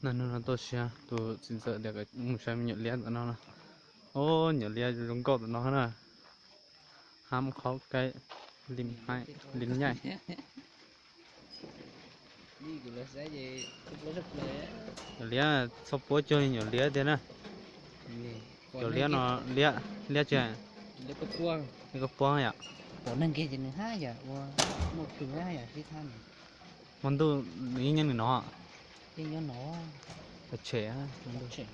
Nag nug no tau siab tus txiv ntxawm tias mus saib me nyuam liab ntawm no na. Ob, nyuam liab zoo nkauj ntawm no na. Hab qhaub kaib lim nyaij. Nyuam liab txhob puab cuag nyuam liab tiag na. Cov liab no liab, liab tsi? Liab koj puab yom. Hmo ntuj nws yeej nyob nws no. Tshem.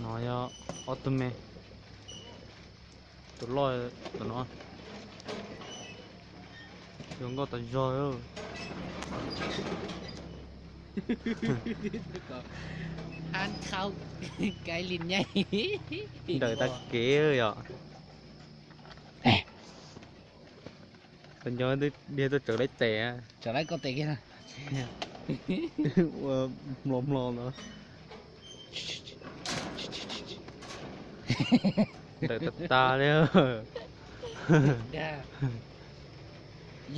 No yog ob tug me, tus loj tom no. Zoo nkauj tas zog. Hab qhaub kaib lim nyaij. Nrawm tag kev yom. Tau nco, dhia tuaj tsawv lawv tes. Tsawv lawv koj tes kiag. Ua hmlo hmlo ntawd. Nrawm tas tas li.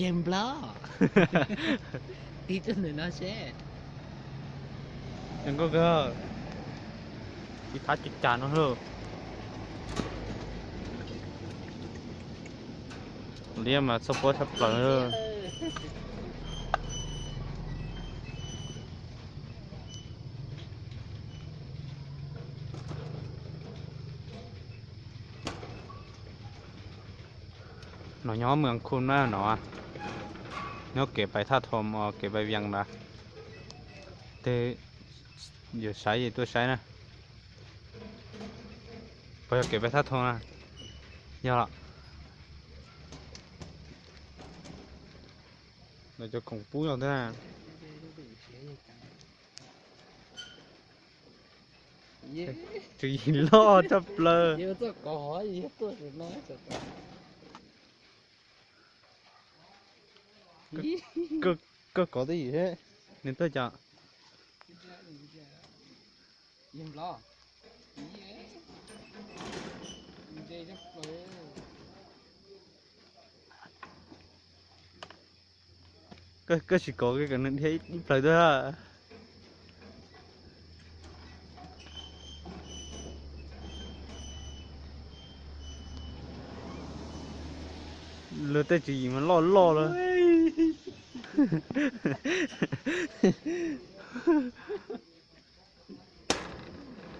Yawg Nplog, tib tug ntawm no seb. Zoo nkauj kawg, ib thab cig cas no lauj. Liab mas txhob puab tshaj plaws. No nyob Mường Khun na no, nyob kev pais Thaj Thom, kev pais Vias ntawd. Tes yuav saib ces tuaj saib na. Puas yog kev pais Thaj Thom na? Yog. Lawv cov khoom pub yog thiab. Tswv yim loj tshaj plaws. Koj kov twj ywm thiab, nws tuaj cas? Koj tsis kov, koj kom nws dhia ib plaws tuaj. Luag tej tswv yim mas loj loj lawm.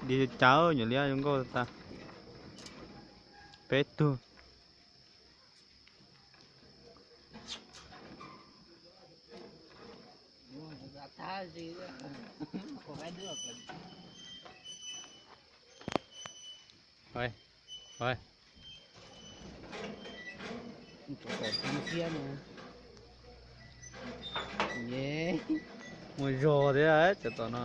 Dhia cas nyuam liab zoo nkauj tas. Peb tug. Mus zog thiab cov tom no.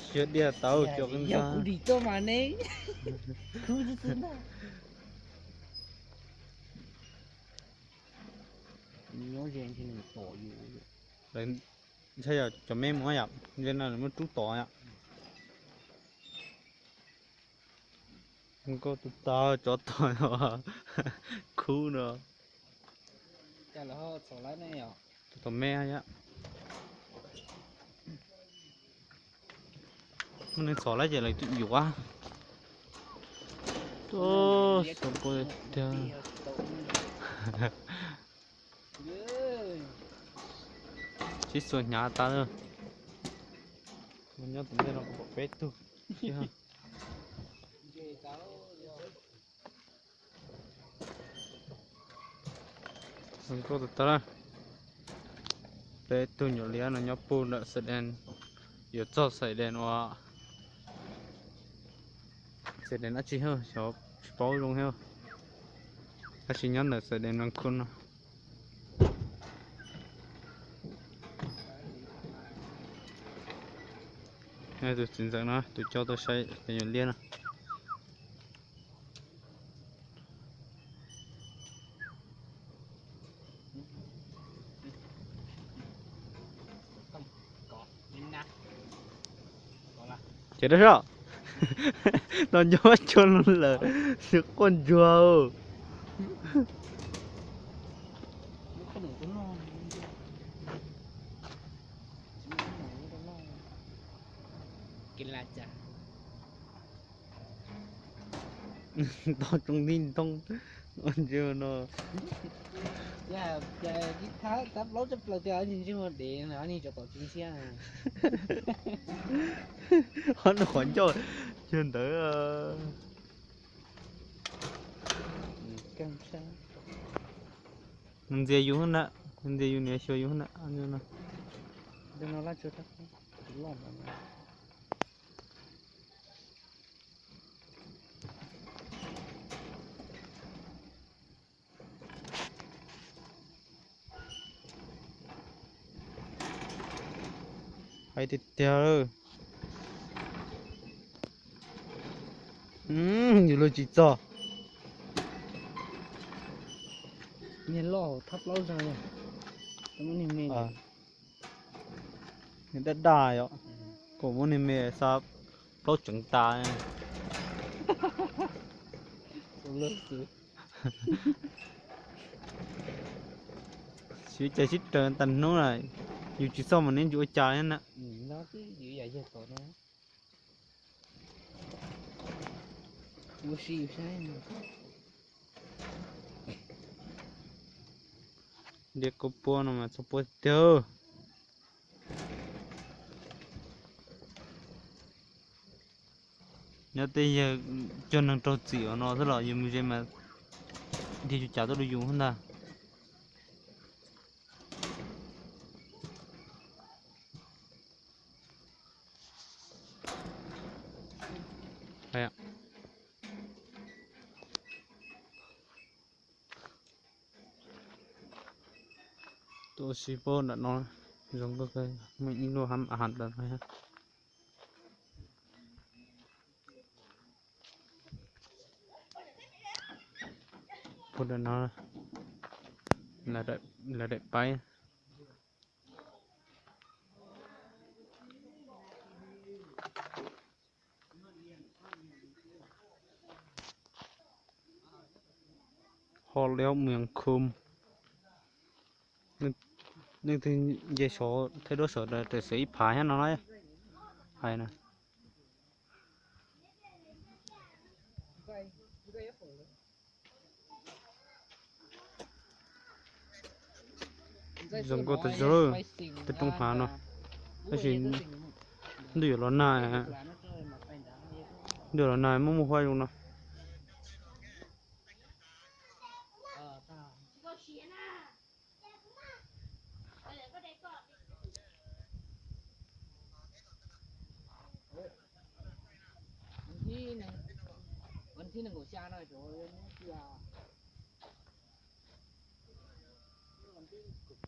Siab diaj tau cov kuv ntag. Ntshai yog cov me mus yom, ze no muab rub tod yom. Nkauj tus tag cov tom khub no. Tus tom me yom. Muaj neeg txhom lawm ces lawv yuav. Tuaj xyov puas tiag. Sib xuas hnyav tas lawm. Nyob tom ntej no kuv pom peb tug. Zoo nkauj tas tas. Peb tug nyuam liab no nyob puag ntawm Xais Dees, yuav txog Xais Dees uas Xais Dees dab tsi xyov tsis paub zoo thiab, tab sis nyob ntawm Xais Dees Nas Khos no. Tus txiv ntxawm no tus coj tuaj saib cov nyuam liab no. Ces dab soj no nco Vajtswv lawm, xwb quaj ntsuag. Tau tsoom tib ntoo no. Qhov no qhov ncauj yog ntawd. Nws ntxias yus na, nws ntxias yus niam xyuas yus na. Hais tiag tiag lawm. Yus luag tsis txog. Niag loj thab plaub zog, niag me, niag daj daj yom, kom muab niag me xa plaub tseev tas. Siv cai sib raws tag hnub na, yus tsis xauj mas neb tsis ua cas li na. Diav kub puab no mas txog puab tiag. Nyob tej yawg cog neeg raug txim ua no xwb los yus mus ze mas nrhiav tsis cas tuaj rau yus ntag. Tuaj sib paub nram no, zoo nkauj kawg, muaj ib lub hab has ntawd no. Puag nram no, lawv daim paib. Ho liab mws khum. Leej twg nce saud thaij duab saud raws xwm ib phav thiab no na. Hais na. Zoo nkauj tas zog lawm, tej roob hav no. Tab sis ntuj yuav los nag, ntuj yuav los nag muaj muaj huab zoo no.